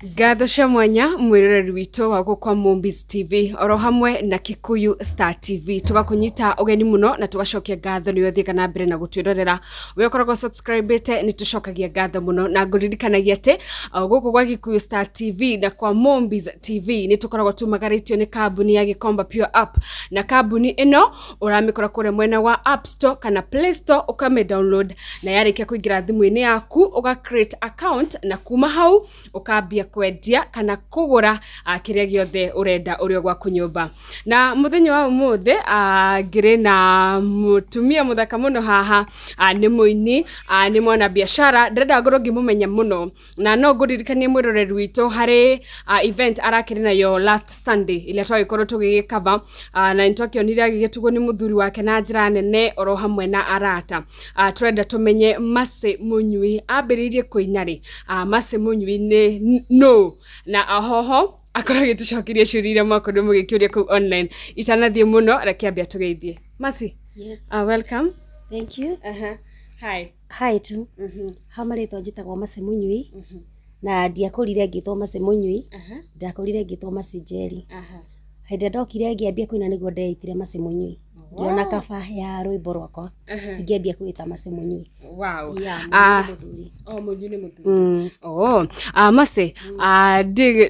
Ngatho cia mwanya mwiroreri witũ wa gũkũ kwa Mombis TV oro hamwe na Kikuyu Star TV. Tugakunyita ũgeni mũno na tugacokia ngatho nĩ ũthiĩga na mbere na gũtwĩrorera. We ũkoragwo subscribĩte, nĩ tũcokagia ngatho mũno na ngũririkanagia atĩ gũkũ gwa Kikuyu Star TV na kwa Mombis TV nĩ tũkoragwo tumagarĩtio nĩ kambuni ya Gĩkomba Pure App, na kambuni ĩno ũramĩkora kũrĩa mwena wa App Store kana Play Store, ũkamĩ download na yarĩkia kũingĩra thimũ-inĩ yaku ũga create account, na kuma hau ũkambia kwendia kana kũgũra kĩrĩa gĩothe ũrenda ũrĩ o gwaku nyũmba. Na mũthenya wa ũmũthĩ ngĩrĩ na mũtumia mũthaka mũno haha, nĩ mũini, nĩ mwana biashara, ndĩrenda ngorwo ngĩmũmenya mũno, na no ngũririkanie mwĩroreri witũ harĩ event arakĩrĩ nayo last Sunday ĩrĩa twagĩkorwo tũgĩgĩcover, na nĩ twakĩonire agĩgĩtugwo nĩ mũthuri wake na njĩra nene oro hamwe na arata. Tũrenda tũmenye Mercy Mũnyui ambĩrĩirie kũina rĩ, Mercy Mũnyui nĩ no na ahoho akorwo agĩtũcokeria ciũria iria mwakorirwo mũgĩkĩũria kũu online. Itanathiĩ mũno, reke ambia tũgeithie Mercy. Yes. Welcome. Thank you. Hi. Hi tu. Ha marĩtwa njĩtagwo Mercy Mũnyui. Na ndiakũrire ngĩtwo Mercy Mũnyui. Ndakũrire ngĩtwo Mercy Njeri. Hĩndĩ ĩrĩa ndokire ngĩambia kũina nĩguo ndeitire Mercy Mũnyui. Ngĩona kaba ya rwĩmbo rwakwa. Ngĩambia kwĩta Mercy Mũnyui. Wow. Yeah, Mũnyui nĩ mũthuri. Oh, Mũnyui nĩ mũthuri. Oh, Mercy,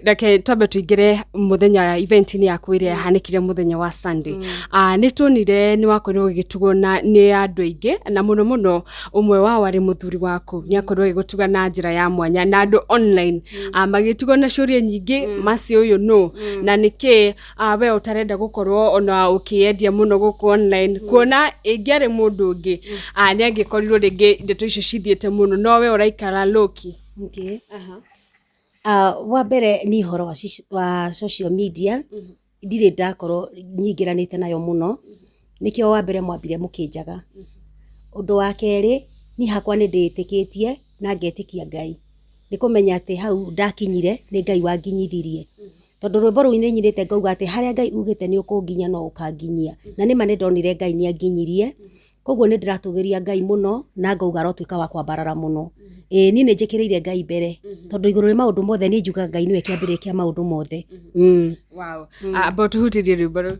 reke twambe tũingĩre mũthenya event-inĩ yaku ĩrĩa yahanĩkire mũthenya wa Sunday. Nĩ tuonire nĩ wakorirwo ũgĩgĩtugwo na nĩ andũ aingĩ, na mũno mũno ũmwe wao arĩ mũthuri waku. Nĩ akorirwo agĩgũtuga na njĩra ya mwanya na andũ online magĩtugwo na ciũria nyingĩ, Mercy ũyũ nũ na nĩkĩ we ũtarenda gũkorwo ona ũkĩendia mũno gũkũ online, kuona ĩngĩarĩ mũndũ ũngĩ nĩ angĩkorirwo rĩngĩ ndeto icio cithiĩte mũno, no we ũraikara low-key. Okay. Wa mbere ni ũhoro wa social media ndirĩ ndakorwo nyingĩranĩte nayo mũno, nĩkĩo wa mbere mwambire mũkĩnjaga. Ũndũ wa kerĩ, niĩ hakwa nĩ ndĩĩtĩkĩtie na ngetĩkia Ngai, nĩ kũmenya atĩ hau ndakinyire nĩ Ngai wanginyithirie, tondũ rwĩmbo rũu nĩ nyinĩte ngauga atĩ harĩa Ngai ugĩte nĩ ũkũnginyia no ũkanginyia, na nĩma nĩ ndonire Ngai nĩ anginyirie. Koguo nĩ ndĩratũgĩria Ngai mũno na ngauga arotuĩka wa kwambarara mũno. Ĩĩ, niĩ nĩ njĩkĩrĩire Ngai mbere, tondũ igũrũ rĩa maũndũ mothe niĩ njugaga Ngai nĩwe kĩambĩrĩria kĩa maũndũ mothe. Wow. Amba ũtũhutĩrie rwĩmbo rũu.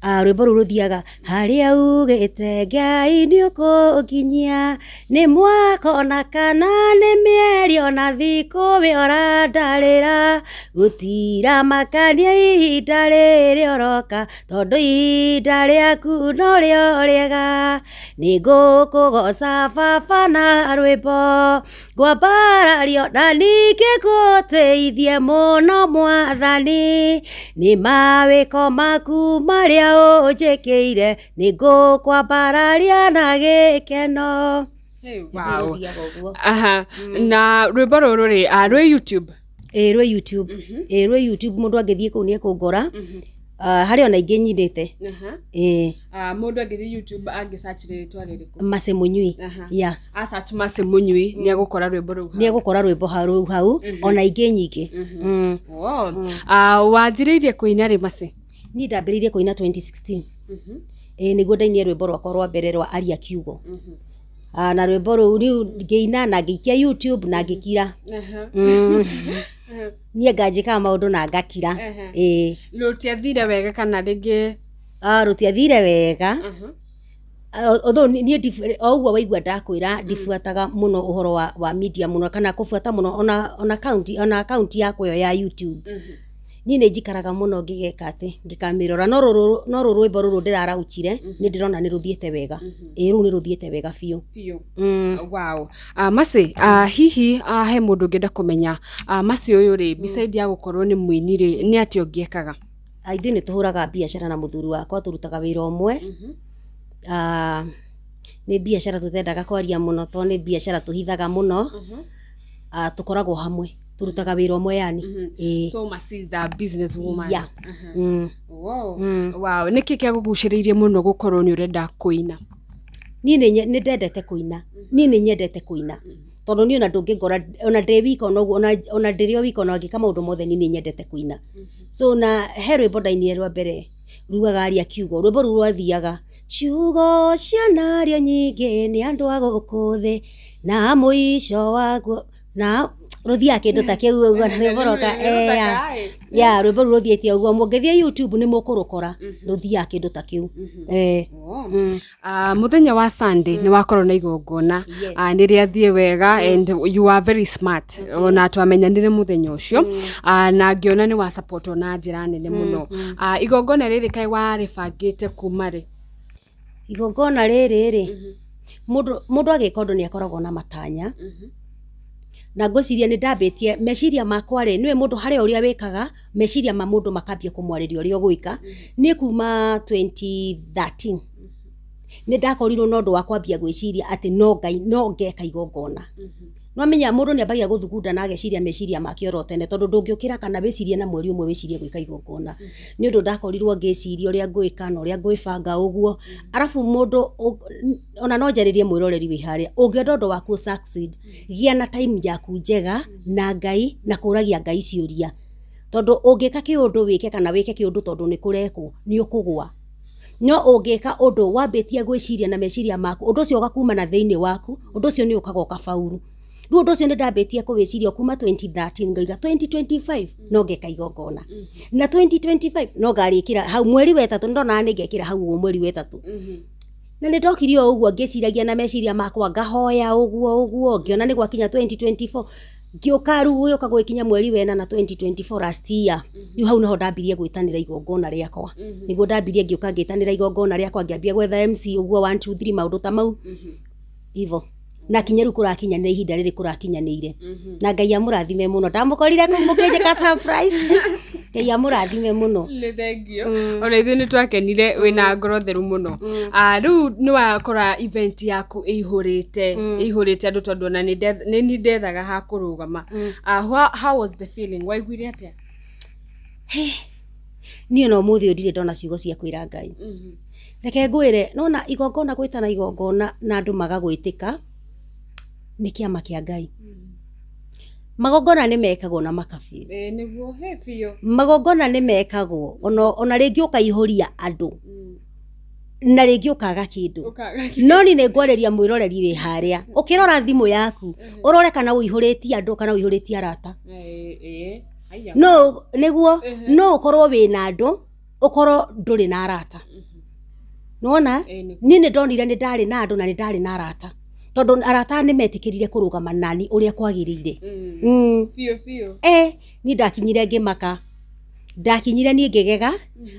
Ah, rwĩmbo rũu rũthiaga, harĩa ugĩte Ngai nĩ ũkũnginyia, nĩ mwaka ona kana nĩ mĩeri ona thikũ, we ũrandarĩra gũtira makania ihinda rĩrĩ ũroka, tondũ ihinda rĩaku norĩo rĩega. Nĩ ngũkũgoca baba na rwĩmbo ngwambarario na ningĩ ngũtĩithie mũno mwathani, nĩ mawĩko maku marĩa ũnjĩkĩire, nĩ ngũkwambararia na gĩkeno. Hey, wow. Rũthiaga ũguo. Aha. Na rwĩmbo rũrũ rĩ, rwĩ YouTube? Ĩĩ, rwĩ YouTube. Ĩĩ, rwĩ YouTube, mũndũ angĩthiĩ kũu nĩ ekũngora. Harĩ ona ingĩ nyinĩte. Ĩĩ. Mũndũ angĩthiĩ YouTube angĩ search rĩtwa rĩrĩkũ? Mercy Mũnyui. Yeah. A search Mercy Mũnyui nĩ egũkora rwĩmbo rũu hau. Nĩ egũkora rwĩmbo rũu hau ona ingĩ nyingĩ. Wow. Wanjĩrĩirie kũina rĩ, Mercy? Niĩ ndambĩrĩirie kũina 2016. Ĩĩ, nĩguo ndainire rwĩmbo rwakwa rwa mbere rwa Aria Kiugo. Na rwĩmbo rũu rĩu ngĩina na ngĩikia YouTube na ngĩkira. Niĩ nganjĩkaga maũndũ na ngakira. Ĩĩ. Rũtiathire wega kana rĩngĩ? Ah, rũtiathire wega. Although niĩ o ũguo waigua ndakwĩra ndibuataga mũno ũhoro wa media mũno kana kũbuata mũno ona account yakwa ĩyo ya YouTube. Niĩ nĩ njikaraga mũno ngĩgeka atĩ ngĩkamĩrora, no rũrũ rwĩmbo rũrũ ndĩraraunchire nĩ ndĩrona nĩ rũthiĩte wega. Ĩĩ, rũu nĩ rũthiĩte wega biũ. Biũ. Wow. Mercy, hihi he mũndũ ũngĩenda kũmenya Mercy ũyũ rĩ, beside ya gũkorwo nĩ mũini rĩ, nĩ atĩa ũngĩ ekaga? Ithuĩ nĩ tũhũraga biacara na mũthuri wakwa, tũrutaga wĩra ũmwe. Nĩ biacara tũtendaga kwaria mũno tondũ nĩ biacara tũhithaga mũno. Tũkoragwo hamwe, tũrutaga wĩra ũmwe yani. Ĩĩ. So Mercy is a business woman. Yeah. Wow. Wow. Nĩkĩ kĩagũgucĩrĩirie mũno gũkorwo nĩ ũrenda kũina? Niĩ nĩ ndendete kũina, niĩ nĩ nyendete kũina, tondũ niĩ ona ndũngĩngora ona ndĩ wika ona ũguo, ona ndĩrĩ o wika ona ngĩka maũndũ mothe, niĩ nĩ nyendete kũina. So na he rwĩmbo ndainire rwa mbere rugaga Aria Kiugo. Rwĩmbo rũu rwathiaga, ciugo cianario nyingĩ nĩ andũ a gũkũ thĩ na mũico waguo na Rũthiaga kĩndũ ta kĩu ũguo, na rwĩmbo rũka ya rwĩmbo rũu rũthiĩte ũguo. Mũngĩthiĩ YouTube nĩ mũkũrũkora, rũthiaga kĩndũ ta kĩu. Mũthenya wa Sunday nĩ wakorwo na igongona. Nĩ rĩathiĩ wega and you are very smart. Ona twamenyanire mũthenya ũcio na ngĩona nĩ wa supportwo na njĩra nene mũno. Igongona rĩrĩ kaĩ warĩbangĩte kuma rĩ? Igongona rĩrĩ rĩ, mũndũ agĩka ũndũ nĩ akoragwo na matanya, na ngwĩciria nĩ ndambĩtie meciria makwa rĩ, nĩwe mũndũ harĩa ũrĩa wĩkaga meciria ma mũndũ makambia kũmwarĩria ũrĩa ũgwĩka. Niĩ kuma 2013 nĩ ndakorirwo na ũndũ wa kwambia gwĩciria atĩ no Ngai no ngeka igongona. Nwamenya mũndũ nĩ ambagia gũthugunda na ageciria meciria make oro tene, tondũ ndũngĩũkĩra kana wĩcirie na mweri ũmwe wĩcirie gwĩka igongona. Nĩ ũndũ ndakorirwo ngĩciria ũrĩa ngwĩka na ũrĩa ngwĩbanga ũguo. Arabu mũndũ ona no njarĩrie mwĩroreri wĩ harĩa, ũngĩenda ũndũ waku succeed, gĩa na time yaku njega na Ngai na kũragia Ngai ciũria, tondũ ũngĩka kĩũndũ wĩke kana wĩke kĩũndũ tondũ nĩ kũrekwo, nĩ ũkũgwa. No ũngĩka ũndũ wambĩtie gwĩciria na meciria maku, ũndũ ũcio ũgakuma na thĩinĩ waku, ũndũ ũcio nĩ ũkaga ũkabauru. Rĩu ũndũ ũcio nĩ ndambĩtie kũwĩciria kuma 2013, ngaiga 2025 no ngeka igongona, na 2025 no ngarĩkĩra hau mweri wa ĩtatũ. Ndonaga nĩ ngekĩra hau ũguo mweri wa ĩtatũ, na nĩ ndokire o ũguo ngĩciragia na meciria makwa, ngahoya ũguo ũguo, ngĩona nĩ gwakinya 2024, ngĩũka rĩu gũgĩũka gũgĩkinya mweri wa ĩnana 2024, last year. Rĩu hau niho ndambirie gwĩtanĩra igongona rĩakwa, nĩguo ndambirie ngĩũka ngĩtanĩra igongona rĩakwa, ngĩambia gwetha MC ũguo 1 2 3, maũndũ ta mau ivo, na kinya rĩu kũrakinyanĩra ihinda rĩrĩ kũrakinyanĩire. Na Ngai amũrathime mũno, ndamũkorire kũu mũkĩnjĩka surprise. Ngai amũrathime mũno. Nĩ thengio, ona ithuĩ nĩ twakenire, wĩna ngoro theru mũno. Rĩu nĩ wakora event yaku ĩihũrĩte ĩihũrĩte andũ, tondũ ona nĩ niĩ ndethaga ha kũrũgama. How was the feeling? Waiguire atĩa? Niĩ ona ũmũthĩ ũyũ ndirĩ ndona ciugo cia kwĩra Ngai. Reke ngwĩre, nona igongona, gwĩtana igongona na andũ magagwĩtĩka nĩ kĩama kĩa Ngai. Magongona nĩ mekagwo na makabĩ. Ĩĩ nĩguo, he biũ. Magongona nĩ mekagwo ona rĩngĩ ũkaihũria andũ na rĩngĩ ũkaga kĩndũ. Ũkaga. No ni nĩ ngwarĩria mwĩroreri wĩ harĩa, ũkĩrora thimũ yaku ũrore kana ũihũrĩtie andũ kana ũihũrĩtie arata. Ĩĩ ĩĩ haiya. No nĩguo no ũkorwo wĩna andũ, ũkorwo ndũrĩ na arata, nĩwona? Ĩĩ nĩguo. Niĩ nĩ ndonire nĩ ndarĩ na andũ na nĩ ndarĩ na arata, tondũ arata nĩ metĩkĩrire kũrũgama nani ũrĩa kwagĩrĩire. Biũ biũ. Niĩ ndakinyire ngĩmaka, ndakinyire niĩ ngĩgega.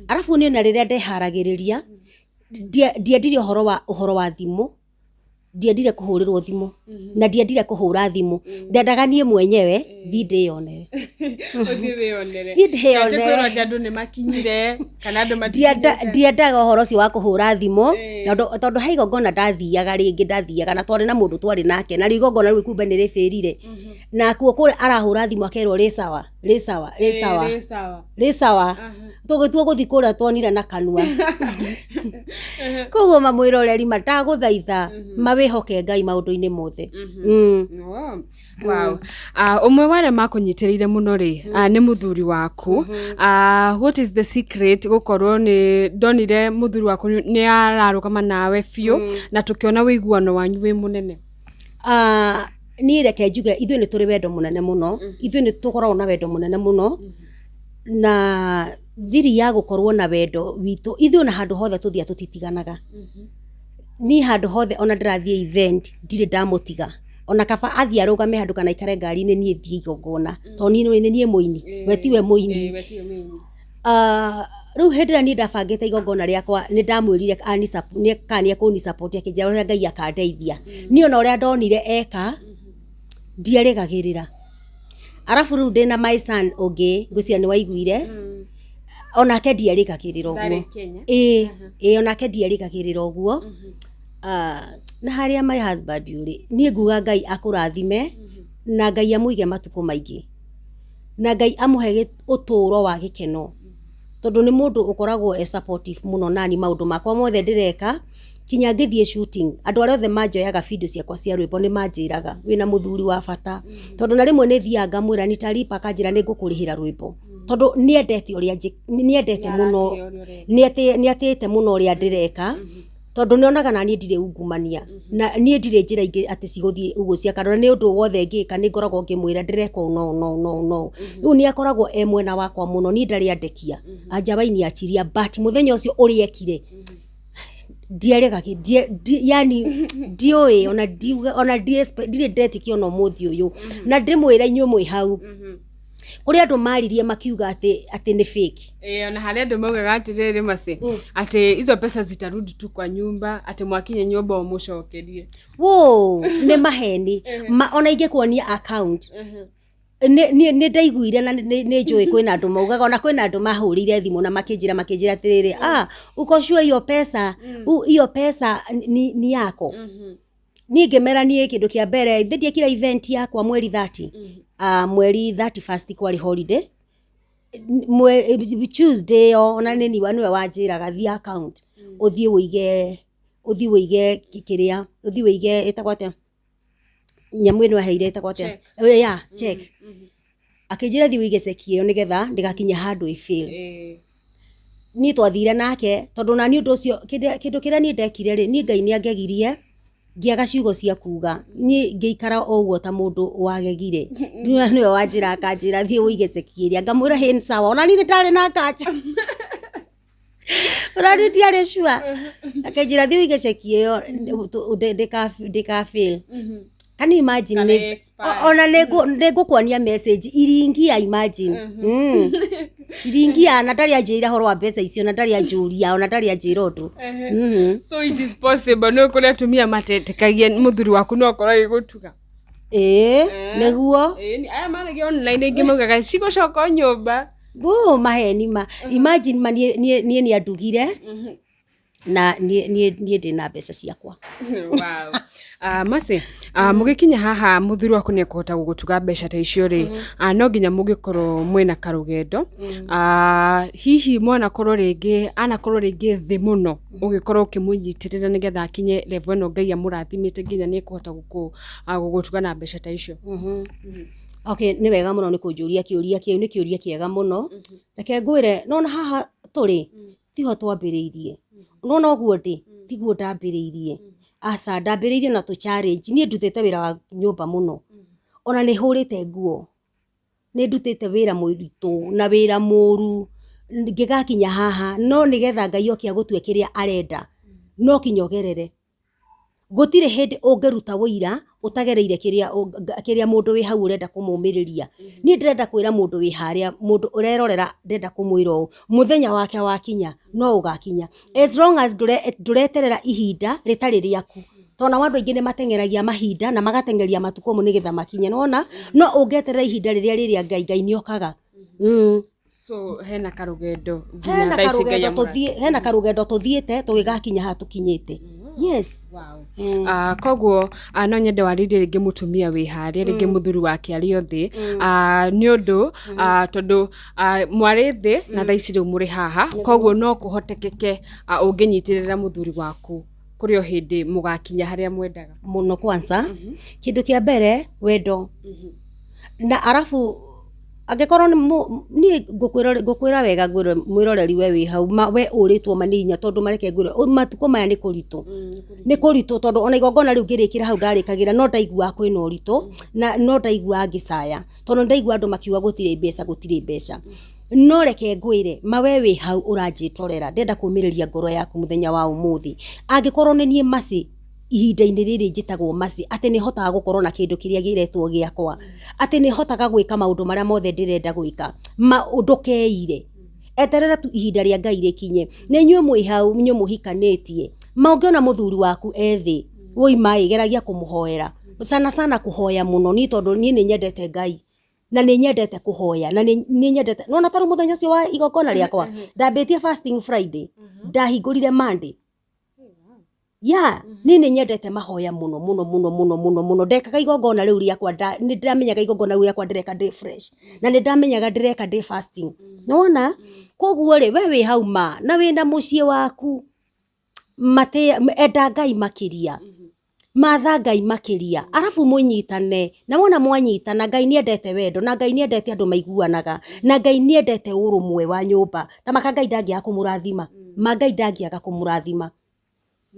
Arabu niĩ na rĩrĩa ndeharagĩrĩria, ndiendire ũhoro wa thimũ, ndiendire kũhũrĩrwo thimũ na ndiendire kũhũra thimũ. Ndendaga niĩ mwenyewe thiĩ ndĩyonere. Ũthiĩ wĩyonere. Thiĩ ndĩyonere. Kaĩ kwĩrwo atĩ andũ nĩ makinyire kana andũ Ndienda- matikinyĩte? Ndiendaga ũhoro ũcio wa kũhũra thimũ, tondũ he igongona ndathiaga rĩngĩ, ndathiaga na twarĩ na mũndũ twarĩ nake, na rĩu igongona rĩu kumbe nĩ rĩbĩrire, na kuo kũrĩa arahũra thimũ akerwo rĩ sawa, rĩ sawa, rĩ sawa. Rĩ sawa. Rĩ sawa. Tũgĩtua gũthiĩ kũrĩa tuonire na kanua. Koguo mamwĩroreri ma ndagũthaitha mawĩhoke Ngai maũndũ-inĩ mothe. Oh, wow. Ũmwe wa arĩa makũnyitĩrĩire mũno rĩ, nĩ mũthuri waku. What is the secret gũkorwo nĩ ndonire mũthuri waku nĩ ararũgama nawe biũ na tũkĩona ũiguano wanyu wĩ mũnene? Niĩ reke njuge ithuĩ nĩ tũrĩ wendo mũnene mũno, ithuĩ nĩ tũkoragwo na wendo mũnene mũno, na thiri ya gũkorwo na wendo witũ, ithuĩ ona handũ hothe tũthiaga tũtitiganaga. Niĩ handũ hothe ona ndĩrathiĩ event ndirĩ ndamũtiga, ona kaba athiĩ arũgame handũ kana aikare ngari-inĩ, niĩ thiĩ igongona, tondũ niĩ nĩ niĩ mũini, we tiwe mũini. Ĩĩ, we tiwe mũini. Rĩu hĩndĩ ĩrĩa niĩ ndabangĩte igongona rĩakwa, nĩ ndamwĩrire kana nĩ ekũni support, akĩnjĩra ũrĩa Ngai akandeithia. Niĩ ona ũrĩa ndonire eka ndierĩgagĩrĩra. Arabu rĩu ndĩna my son ũngĩ, ngwĩciria nĩ waiguire, onake ndierĩgagĩrĩra ũguo. Ndarĩ Kenya. Ĩĩ, onake ndierĩgagĩrĩra ũguo. Na harĩa my husband ũrĩ, niĩ nguga Ngai akũrathime na Ngai amũige matukũ maingĩ na Ngai amũhe ũtũũro wa gĩkeno, tondũ nĩ mũndũ ũkoragwo e supportive mũno nani maũndũ makwa mothe ndĩreka, kinya ngĩthiĩ shooting, andũ arĩa othe manjoyaga video ciakwa cia rwĩmbo nĩ manjĩraga wĩna mũthuri wa bata, tondũ na rĩmwe nĩ thiaga ngamwĩra nitalipa, akanjĩra nĩ ngũkũrĩhĩra rwĩmbo, tondũ nĩendete ũrĩa nĩendete mũno. Nĩaratĩĩa ũrĩa ũreka. Nĩ atĩĩte mũno ũrĩa ndĩreka. Tondũ nĩonaga na niĩ ndirĩ ungumania, na niĩ ndirĩ njĩra ingĩ atĩ cigũthiĩ ũguo cia kando, na nĩ ũndũ wothe ngĩka nĩ ngoragwo ngĩmwĩra ndĩreka ũũ na ũũ na ũũ na ũũ na ũũ. Rĩu nĩ akoragwo e mwena wakwa mũno, niĩ ndarĩ andekia, hajawahi niachilia, but mũthenya ũcio ũrĩa ekire ndiarega, yani ndiũĩ ona ndiuga ona ndirĩ ndetĩkia ona ũmũthĩ ũyũ. Na ndĩmwĩre inyuĩ mwĩ hau, kũrĩ andũ maririe makiuga atĩ nĩ fake. Eh, ona harĩ andũ maugaga atĩrĩrĩ Mercy, atĩ hizo pesa zitarudi tu kwa nyumba, atĩ mwakinya nyũmba ũmũcokerie. Wũ, nĩ maheni. Ma, ona ingĩkuonia account nĩ ndaiguire na nĩ njũĩ kwĩna andũ maugaga, ona kwĩna andũ mahũrĩire thimũ na makĩnjĩra atĩrĩrĩ, ah, uko sure hiyo pesa, hiyo pesa ni yako? Niĩ ngĩmera niĩ kĩndũ kĩa mbere ithe ndiekire event yakwa mweri 30, mweri 31st kwarĩ holiday. Tuesday ĩyo ona nĩ niwe nĩwe wanjĩraga thiĩ account, ũthiĩ wũige kĩrĩa, ũthiĩ wũige ĩtagwo atĩa nyamũ ĩno aheire ĩtagwo atĩa? Yeah, check. Akĩnjĩra thiĩ wũige ceki ĩyo nĩgetha ndĩgakinye handũ ĩ fail. Niĩ twathire nake tondũ na niĩ ũndũ ũcio kĩndũ kĩrĩa niĩ ndekire rĩ, niĩ Ngai nĩ angegirie ngĩaga ciugo cia kuga, niĩ ngĩikara o ũguo ta mũndũ wagegire. Nĩwe wanjĩra akanjĩra thiĩ wũige ceki ĩrĩa, ngamwĩra hĩ nĩ sawa, ona niĩ nĩ ndarĩ na nganja, ona niĩ ndiarĩ sure. Akĩnjĩra thiĩ wũige ceki ĩyo ndĩka fail. Can you imagine? Kana expire. Ona nĩ ngũkuonia message iriingia, imagine. Iriingia na ndarĩ anjĩra ũhoro wa mbeca icio, na ndarĩ anjũria, ona ndarĩ anjĩra ũndũ. So it is possible, nĩ kũrĩ atumia matetĩkagia mũthuri waku no akorwo agĩgũtuga. Ĩĩ, nĩguo. Ĩĩ, aya maragia online aingĩ maugaga cigũcoka o nyũmba. Wũ, maheni ma. Imagine ma niĩ nĩ andugire na niĩ ndĩna mbeca ciakwa. Wow. Mercy, mũgĩkinya haha mũthuri waku nĩ ekũhota gũgũtuga mbeca ta icio rĩ, no nginya mũngĩkorwo mwĩna karũgendo. Hihi mwanakorwo rĩngĩ anakorwo rĩngĩ thĩ mũno ũgĩkorwo ũkĩmũnyitĩrĩra nĩgetha akinye level ĩno Ngai amũrathimĩte nginya nĩ ekũhota gũgũtuga na mbeca ta icio? Okay, nĩ wega mũno nĩ kũnjũria kĩũria kĩu, nĩ kĩũria kĩega mũno. Reke ngwĩre, nona haha tũrĩ tiho twambĩrĩirie. Nona ũguo ndĩ tiguo ndambĩrĩirie, aca, ndambĩrĩirie na tũ challenge. Niĩ ndutĩte wĩra wa nyũmba mũno, ona nĩ hũrĩte nguo, nĩ ndutĩte wĩra mũritũ na wĩra mũru ngĩgakinya haha. No nĩgetha Ngai oke agũtue kĩrĩa arenda, no kinya ũgerere. Gũtirĩ hĩndĩ ũngĩruta wũira ũtagereire kĩrĩa mũndũ wĩ hau ũrenda kũmũmĩrĩria. Niĩ ndĩrenda kwĩra mũndũ wĩ harĩa, mũndũ ũrerorera, ndĩrenda kũmwĩra ũũ, mũthenya wake wakinya no ũgakinya, as long as ndũreterera ihinda rĩtarĩ rĩaku, tondũ nao andũ aingĩ nĩ mateng'eragia mahinda na magateng'eria matukũ mo nĩgetha makinye. Nĩwona, no ũngĩeterera ihinda rĩrĩa rĩrĩa Ngai nĩ okaga. So hena karũgendo nginya Hena thaa ici Ngai karũgendo amũrathime. Tũthiĩ hena karũgendo tũthiĩte tũgĩgakinya haha tũkinyĩte, yes. Wow. Koguo no nyende warĩrie rĩngĩ mũtumia wĩ harĩa, rĩngĩ mũthuri wake arĩ o thĩ, nĩ ũndũ tondũ mwarĩ thĩ na thaa ici rĩu mũrĩ haha, koguo no kũhotekeke ũngĩnyitĩrĩra mũthuri waku kũrĩ o hĩndĩ mũgakinya harĩa mwendaga. Mũno. Kwanza kĩndũ kĩa mbere wendo, na arabu angĩkorwo nĩ niĩ ngũkwĩra wega, ngwĩre mwĩroreri we wĩ hau ma, we ũrĩtwo ma nĩ hinya, tondũ mareke ngwĩre matukũ maya nĩ kũritũ, nĩ kũritũ, tondũ ona igongona rĩu ngĩrĩkĩra hau ndarĩkagĩra no ndaiguaga kwĩna ũritũ, na no ndaiguaga ngĩcaya, tondũ ndaigua andũ makiuga gũtirĩ mbeca, gũtirĩ mbeca. No reke ngwĩre ma, we wĩ hau ũranjĩtorera, ndĩrenda kũmĩrĩria ngoro yaku mũthenya wa ũmũthĩ. Angĩkorwo nĩ niĩ Mercy ihinda-inĩ rĩrĩ njĩtagwo Mercy, atĩ nĩ hotaga gũkorwo na kĩndũ kĩrĩa gĩretwo gĩakwa, atĩ nĩ hotaga gwĩka maũndũ marĩa mothe ndĩrenda gwĩka, ma ndũkeire, eterera tu ihinda rĩa Ngai rĩkinye. Na inyuĩ mwĩ hau, inyuĩ mũhikanĩtie, ma ũngĩona mũthuri waku e thĩ woi maĩ, geragia kũmũhoera sana sana, kũhoya mũno. Niĩ tondũ niĩ nĩ nyendete Ngai na nĩ nyendete kũhoya na nĩ nyendete nona tarĩu mũthenya ũcio wa igongona rĩakwa ndambĩtie fasting Friday, ndahingũrire Monday. Ya niĩ nĩ nyendete mahoya mũno mũno mũno mũno mũno mũno. Ndekaga igongona rĩu rĩakwa nĩ ndamenyaga igongona rĩu rĩakwa ndĩreka ndĩ fresh, na nĩ ndamenyaga ndĩreka ndĩ fasting, nĩwona. Koguo rĩ, we wĩ hau ma na wĩna mũciĩ waku, matĩ enda Ngai makĩria, matha Ngai makĩria, arabu mũnyitane. Na wona mwanyitana, Ngai nĩ endete wendo, na Ngai nĩ endete andũ maiguanaga, na Ngai nĩ endete ũrũmwe wa nyũmba. Ta maka Ngai ndangĩaga kũmũrathima, ma Ngai ndangĩaga kũmũrathima.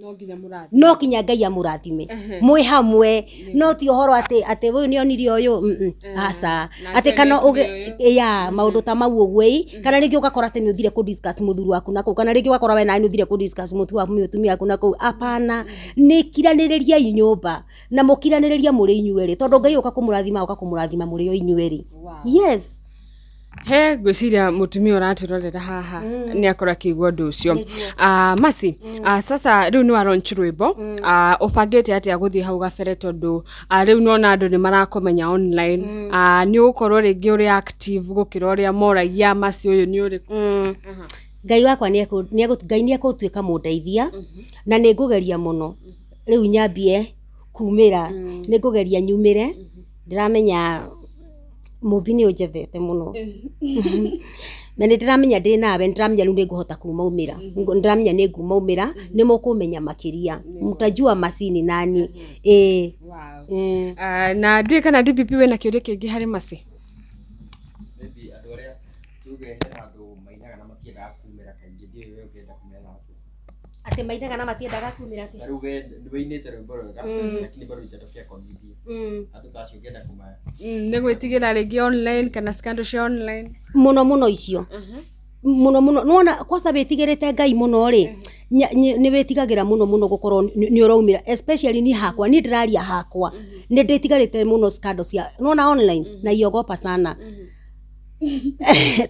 No nginya mũrathi. No kinya Ngai amũrathime mwĩ hamwe, no ti ũhoro atĩ atĩ ũyũ nĩ onire ũyũ, aca. Na atĩ kana nĩekire ũgĩ ya maũndũ ta mau ũguo ĩ, kana rĩngĩ ũgakora atĩ nĩ ũthire kũ discuss mũthuri waku na kũu, kana rĩngĩ ũgakora we nawe nĩ ũthire kũ discuss mũtumia waku na kũu. Apana, nĩ kiranĩrĩriai nyũmba na mũkiranĩrĩrie mũrĩ inyuerĩ, tondũ Ngai ũka kũmũrathima, oka kũmũrathima mũrĩ o inyuerĩ. Yes. He ngwĩciria mũtumia ũratwĩrorera haha nĩ akorwo akĩigua ũndũ ũcio. Ah, Mercy, ah, sasa rĩu nĩ wa launch rwĩmbo, ah, ũbangĩte atĩa gũthiĩ hau gabere, tondũ ah, rĩu nona andũ nĩ marakũmenya online, ah, nĩ ũgũkorwo rĩngĩ ũrĩ active gũkĩra ũrĩa moragia Mercy ũyũ nĩ ũrĩkũ? Ngai wakwa Ngai nĩ ekũtuĩka mũndeithia, na nĩ ngũgeria mũno rĩu nyambie kumĩra, nĩ ngũgeria nyumĩre. Ndĩramenya Mũmbi nĩ ũnjethete mũno, na nĩ ndĩramenya ndĩ nawe, nĩ ndĩramenya rĩu nĩ ngũhota kumaumĩra, nĩ ndĩramenya nĩ ngumaumĩra, nĩ mũkũmenya makĩria, mtajua Mercy ni nani, ĩĩ. Wow. Ah, na ndiũĩ kana DPP wĩna kĩũria kĩngĩ harĩ Mercy? Maybe andũ arĩa tuge hena andũ mainaga na matiendaga kumĩra kaingĩ, ndiũĩ we ũngĩenda kũmera atĩa. Atĩ mainaga na matiendaga kumĩra atĩ? Ta rĩu we nĩ wĩinĩte rwĩmbo rwega, lakini bado hujatokea kwa media. Andũ ta acio ũngĩenda kũma Nĩ gwĩtigĩra rĩngĩ online kana scandal cia online? Mũno mũno icio, mũno mũno. Nĩwona kwanza wĩtigĩrĩte Ngai mũno rĩ, nĩ wĩtigagĩra mũno mũno gũkorwo nĩ ũraumĩra, especially niĩ hakwa, niĩ ndĩraria hakwa, nĩ ndĩtigarĩte mũno scandal cia nĩwona online, na iogopa sana.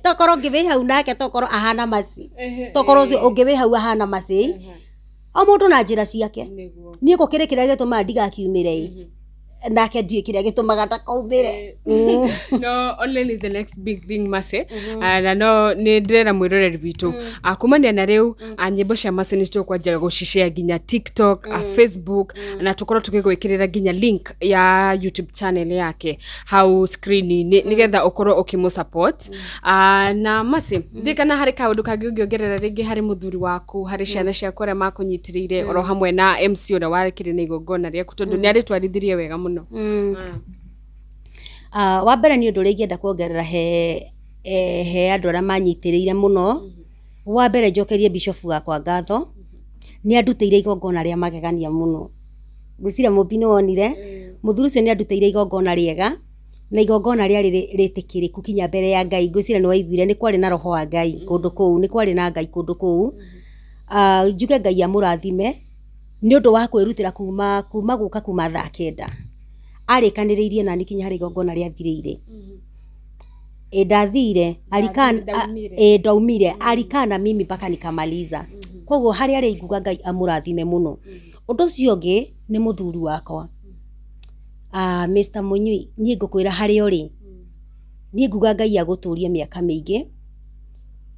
Tokorwo ũngĩ wĩ hau nake, tokorwo ahana Mercy, tokorwo ũcio ũngĩ wĩ hau ahana Mercy, o mũndũ na njĩra ciake. Niĩ gũkĩrĩ kĩrĩa gĩtũmaga ndigakiumĩre ĩ, nake ndiũĩ kĩrĩa gĩtũmaga ndakaumĩre. No online is the next big thing, Mercy. Ah, na no nĩ ndĩrera mwĩroreri witũ, ah, kumania na rĩu, ah, nyĩmbo cia Mercy nĩ tũkwanjia gũcishare nginya TikTok, ah, Facebook, na tũkorwo tũgĩgwĩkĩrĩra nginya link ya YouTube channel yake hau screen-inĩ, nĩgetha ũkorwo ũkĩmũ support. Ah, na Mercy, ndiũĩ kana harĩ kaũndũ kangĩ ũngĩongerera rĩngĩ harĩ mũthuri waku, harĩ ciana ciaku arĩa makũnyitĩrĩire, oro hamwe na MC ũrĩa warekire na igongona rĩaku, tondũ nĩ arĩtwarithirie wega mũno. Ah, wa mbere nĩ ũndũ ũrĩa ingĩenda kuongerera he andũ arĩa manyitĩrĩire mũno. Wa mbere njokerie bishop wakwa ngatho, nĩ andutĩire igongona rĩa magegania mũno. Ngwĩciria Mũmbi nĩ wonire mũthuri ũcio nĩ andutĩire igongona rĩega, na igongona rĩarĩ rĩtĩkĩrĩku kinya mbere ya Ngai. Ngwĩciria nĩ waiguire nĩ kwarĩ na roho wa Ngai kũndũ kũu, nĩ kwarĩ na Ngai kũndũ kũu. Ah, njuge Ngai amũrathime nĩ ũndũ wa kwĩrutĩra kuma gũka kuma thaa 9 arĩkanĩrĩirie nani kinya harĩa igongona rĩathirĩire. Ĩ ndathire alikaa Ndaumire. Ĩ ndaumire, alikaa na mimi mpaka nikamaliza. Koguo harĩa arĩ inguga Ngai amũrathime mũno. Ũndũ ũcio ũngĩ nĩ mũthuri wakwa, ah, Mr. Mũnyui. Niĩ ngũkwĩra harĩa ũrĩ, niĩ nguga Ngai agũtũrie mĩaka mĩingĩ,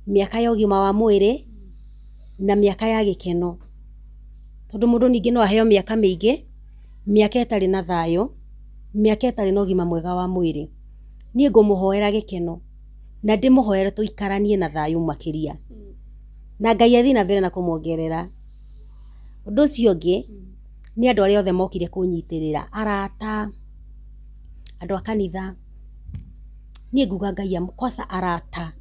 mĩaka ya ũgima wa mwĩrĩ na mĩaka ya gĩkeno, tondũ mũndũ ningĩ no aheo mĩaka mĩingĩ, mĩaka ĩtarĩ na thayũ, mĩaka ĩtarĩ na ũgima mwega wa mwĩrĩ. Niĩ ngũmũhoera gĩkeno na ndĩmũhoere tũikaranie na thayũ makĩria, na Ngai athiĩ na mbere na kũmuongerera. Ũndũ ũcio ũngĩ nĩ andũ arĩa othe mokire kũnyitĩrĩra, arata, andũ a kanitha. Niĩ nguga Ngai kwanza arata,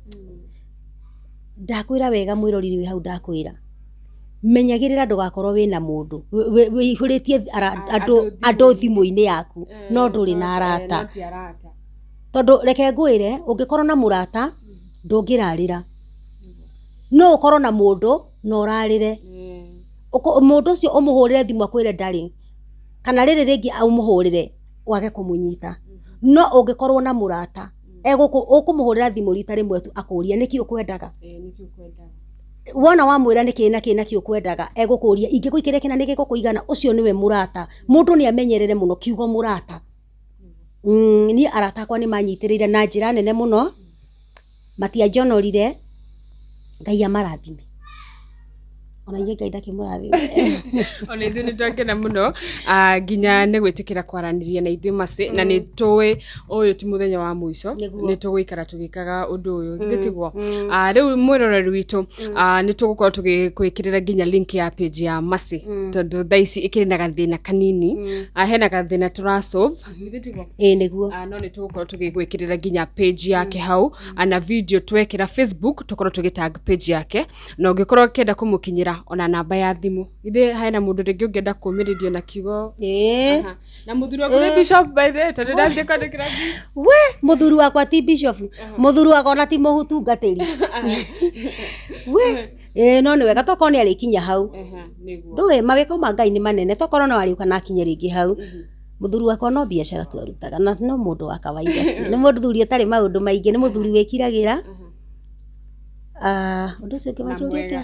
ndakwĩra wega mwĩroreri wĩ hau, ndakwĩra menyagĩrĩra ndũgakorwo wĩna mũndũ wĩihũrĩtie andũ thimũ-inĩ yaku no ndũrĩ na arata. No ti arata. Tondũ reke ngwĩre, ũngĩkorwo na mũrata ndũngĩrarĩra, no ũkorwo na mũndũ na ũrarĩre. Mũndũ ũcio ũmũhũrĩre thimũ akwĩre ndarĩ, kana rĩrĩ rĩngĩ ũmũhũrĩre wage kũmũnyita. No ũngĩkorwo na mũrata ũkũmũhũrĩra thimũ rita rĩmwe tu akũrie nĩkĩ ũkwendaga. Ĩĩ, nĩkĩ ũkwendaga? Wona wamwĩra nĩkĩ na kĩ na kĩ ũkwendaga, egũkũria ingĩgũikĩria kĩna nĩgĩgũkũigana. Ũcio nĩwe mũrata. Mũndũ nĩ amenyerere mũno kiugo mũrata. Niĩ arata akwa nĩ manyitĩrĩire na njĩra nene mũno, matianjonorire. Ngai amarathime, ona inyuĩ Ngai ndakĩmũrathime. Ona ithuĩ nĩ twakena mũno, ah, nginya nĩ gwĩtĩkĩra kwaranĩria na ithuĩ, Mercy, na nĩ tũĩ ũyũ ti mũthenya wa mũico. Nĩguo. Nĩ tũgũikara tũgĩkaga ũndũ ũyũ, githĩ tiguo? Ah, rĩu mwĩroreri witũ, ah, nĩ tũgũkorwo tũgĩkwĩkĩrĩra nginya link ya page ya Mercy, tondũ thaa ici ĩkĩrĩ na gathĩna kanini. Ah, hena gathĩna tũrasolve, githĩ tiguo? Ĩĩ, nĩguo. Ah, no nĩ tũgũkorwo tũgĩgwĩkĩrĩra nginya page yake hau, ah, na video twekĩra Facebook tũkorwo tũgĩtag page yake, na ũngĩkorwo ũkĩenda kũmũkinyĩra. ona namba ya thimũ. Githĩ hena mũndũ rĩngĩ ũngĩenda kũmĩrĩrio na kiugo? Ĩĩ. Aha. Na mũthuri waku nĩ bishop by the way, tondũ ndathiĩ kwandĩkĩra We mũthuri wakwa ti bishop, mũthuri wakwa ona ti mũtungatĩri. We ĩĩ, no nĩ wega tokorwo nĩ arĩkinya hau. Aha, nĩguo. Ndũĩ mawĩko ma Ngai nĩ manene, tokorwo no arĩũka na akinye rĩngĩ hau. Mũthuri wakwa no biacara tu arutaga na no mũndũ wa kawaida tu, nĩ mũthuri ũtarĩ maũndũ maingĩ, nĩ mũthuri wĩkiragĩra. Ah, ũndũ ũcio ũngĩ wanjũria atĩa?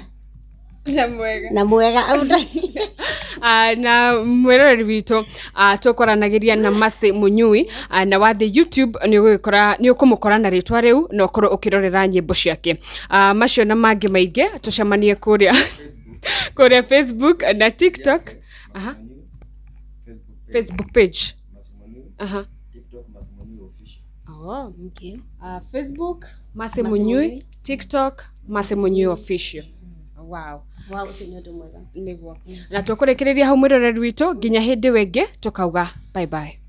Na mwega. Na mwega. Na mwĩroreri witũ, tũkwaranagĩria na Mercy Munyui, na wathiĩ YouTube nĩ ũgũgĩkora, nĩ ũkũmũkora na rĩtwa rĩu na ũkorwo ũkĩrorera nyĩmbo ciake. Macio na mangĩ maingĩ tũcemanie kũrĩa kũrĩa Facebook na TikTok. Aha. Facebook page. Facebook page. Mercy Munyui. Aha. TikTok Mercy Munyui official. Oh. Okay. Facebook Mercy Munyui, TikTok Mercy Munyui official. Wow. Wow, ũcio nĩ ũndũ mwega. Nĩguo. Na tũkũrĩkĩrĩria hau mwĩroreri witũ nginya hĩndĩ ĩyo ĩngĩ tũkauga bye bye.